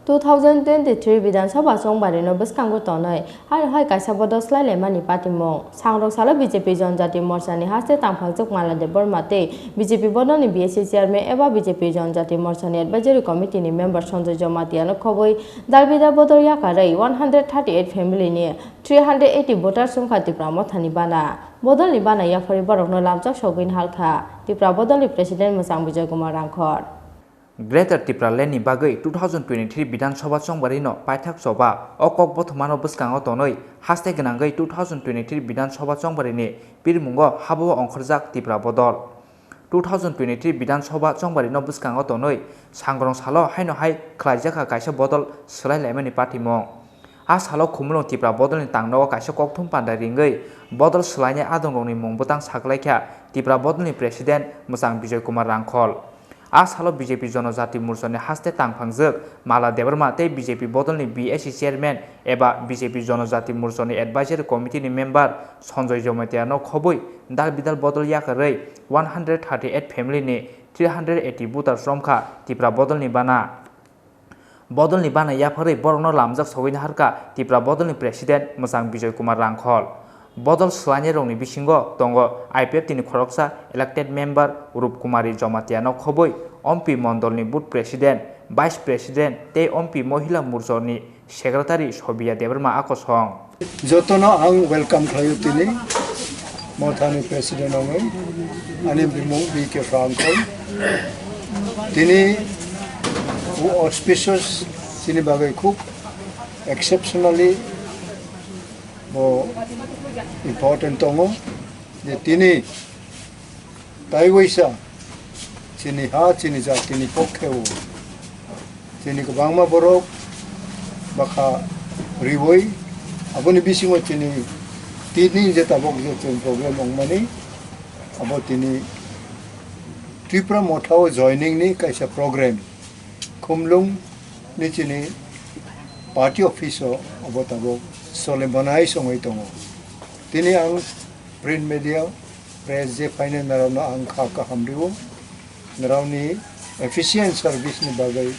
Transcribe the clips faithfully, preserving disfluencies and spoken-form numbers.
Two thousand twenty-three Bidhan Sabha chongbarino bwskango tonwi, haino hai kaisa bodol swlailaimani patimung. Sangrok salo B J P Jonjati Morchani haste tangphangjak Mala Debbarma tei B J P bodolni B S C chairman eba B J P Jonjati Morchani advisory committee ni member Sanjoy Jamatia no khobwi dalbidal bodol yakarwi one hundred thirty-eight family ni three hundred eighty voters wngkha Tipra Mothani bana. Bodolni bana yapharwi borokno lamjak sogwini halkha Tipra bodolni president Mwchang Bijoy Kumar Rangkhol. Greater Tipraland ni bagwi two thousand twenty-three Bidhan Sabha chongbarino paithak choba o kok bothomano bwskango tonwi haste gwnangwi two thousand twenty-three Bidhan Sabha chongbarini pirmungo habao ongkhorjak Tipra bodol. Two thousand twenty-three Bidhan Sabha chongbarino bwskango tonwi sangrong salo haino hai khlaijakha kaisa bodol swlai laimani patimung. A salo Khumulwng Tipra bodolni tangnogo kaisa kokthum panda ringwi bodol swlainai adongrokni mung bwtang saklaikha Tipra bodolni president Mwchang Bijoy Kumar Rangkhol. A salo B J P Jonojati Morchani haste tangphangjak Mala Debbarma tei B J P bodolni B S C chairman eba B J P Jonojati Morchani advisory committee ni member Sanjoy Jamatia no khobwi dal bidal bodol yakarwi one hundred thirty-eight family ni three hundred eighty voters romkha Tipra bodolni bana. Bodolni bana yapharwi borokno lamjak sogwini harkha Tipra bodolni president Mwchang Bijoy Kumar Rangkhol. Bodol swlainairokni bisingo tongo I P F T ni khoroksa elected member Rup Kumari Jamatia no khobwi, Ompi mondolni booth president, vice president tei Ompi mohila morchani secretary Sobiya Debbarma a kosong. Jotono ang welcome khlaio tini Mothani president wngwi, ani bumung B K Rangkhol. Tini bo auspicious chini bagwi khub exceptionally bo important tongo je tini taiwaisa chini ha, chini jatini pokkhe o chini kwbangma borok bakha riwi, aboni bisingo chini tini je tabok je chwng problem wngmani, abo tini Tipra Motha o joining ni kaisa program. Khumlung ni chini party office o abo tabok solemnai songwi tongo. Tini ang print media, press je phainai narokno ang kha kaham rio. Narokni efficient service ni bagwi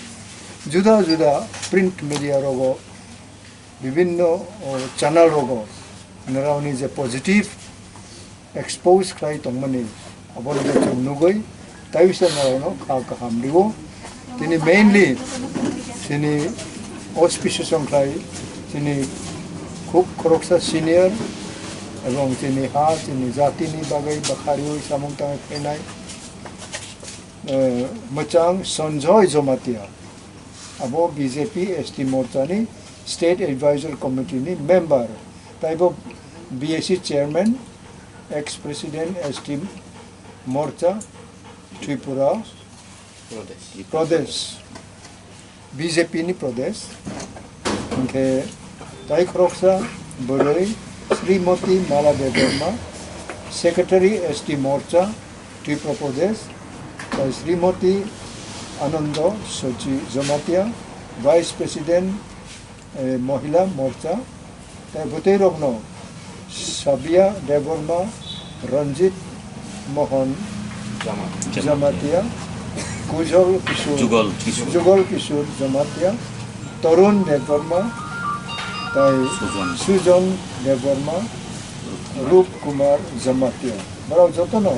juda juda print media rogo, bibinno, o, channel rogo narokni je positive expose khlai tongmani, abono je chwng nugwi taiwisa narokno kha kaham rio. Tini mainly chini auspicious wngkhlai chini khub khoroksa senior ebong chini ha, chini jatini bagwi bakha riwi samung tangwi phainai, eh, Mwchang Sanjoy Jamatia. Abo B J P S T Morcha ni State Advisor Committee ni member, taibo B S C chairman, ex president S T Morcha Tripura Pradesh, B J P ni Pradesh. Hwnkhe tai khoroksa bwrwi Srimoti Mala Debbarma, secretary S T Morcha, Tripura Pradesh, tai Srimoti Anando Sochi Jamatia, Vice President, eh, Mohila Morcha, tai bwtwi rokno Sabia Debbarma, Ranjit Mohan Jama-, Jamatia, Kujol Kishore, Jugal Kishore. Jugal Kishore Jamatia, Tarun Debbarma, tai Sujan. Sujan Debbarma, Rup Kumar Jamatia. Borok jotono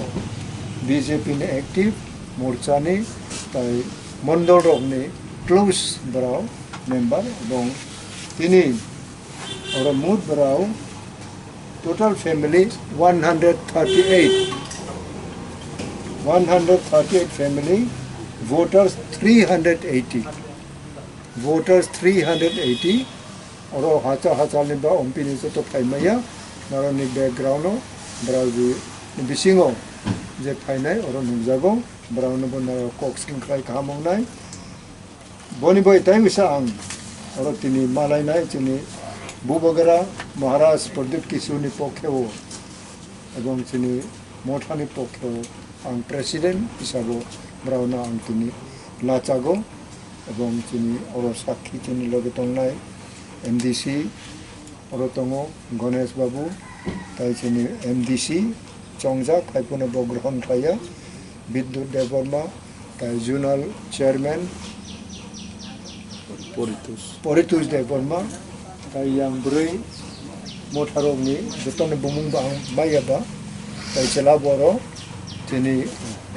B J P ni active, Morcha ni, tai mondol rokni close borok member, ebong tini oro mut borok total family one hundred thirty-eight, one hundred thirty-eight family, voters three hundred eighty. Voters three hundred eighty, oro hachal hachalni ba M P ni joto phaimaya, norokni background o, borokni bisingo je phainai oro nukjago, borokno bo norok kok swkang khlai kaham wngnai. Boni bai tai wisa ang oro tini malainai chini Bubagra Maharaj Pradyut Kishore ni pokhe o, ebong chini Mothani pokhe o ang president hisabo borokno ang tini lachago, ebong chini oro sakhi chini loge tongnai M D C oro tongo Ganesh Babu, tai chini M D C chongjak, haiphano bo grohon khlaiya, Bidyut Debbarma, tai zonal chairman, Poritus. Poritus Debbarma, tai yang bwrwi motharokni jotoni bumung bo ang maya ba, tai chela boro tini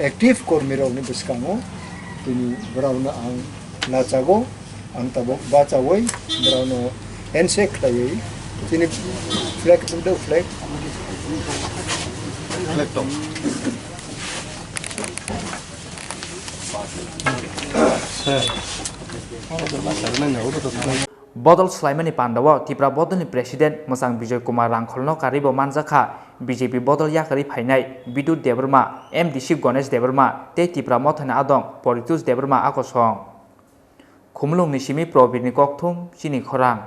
active kormirokni bwskango tini borokno ang nachago, ang tabuk bachaui borokno handshake khlaiwi tini flag, flag. Flag tong. Bodol swlaimani pandao Tipra Bodolni President Mwchang Bijoy Kumar Rangkholno karwibo manjakha B J P bodol yakarwi phainai Bidut Debbarma, M D C Ganesh Debbarma tei Tipra Mothani adong Poritus Debbarma akosong. Khumulwngni simi Probirni kokthum chini khorang.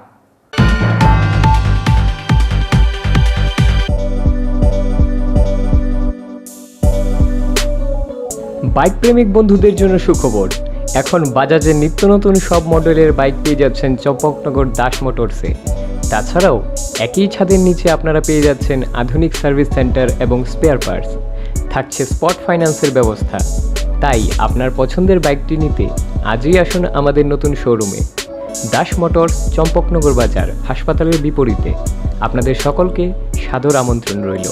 Bike প্রেমিক বন্ধুদের জন্য সুখবর। এখন বাজাজের নিত্য নতুন সব মডেলের বাইক পেয়ে যাচ্ছেন চম্পকনগর দাস মোটরসে। তাছাড়াও একই ছাদের নিচে আপনারা পেয়ে যাচ্ছেন আধুনিক সার্ভিস সেন্টার এবং স্পেয়ার পার্টস। থাকছে স্পট ফাইন্যান্সের ব্যবস্থা। তাই আপনার পছন্দের বাইকটি নিতে আজই আসুন আমাদের নতুন শোরুমে। দাস মোটরস, চম্পকনগর বাজার, হাসপাতালের বিপরীতে। আপনাদের সকলকে সাদর আমন্ত্রণ রইল।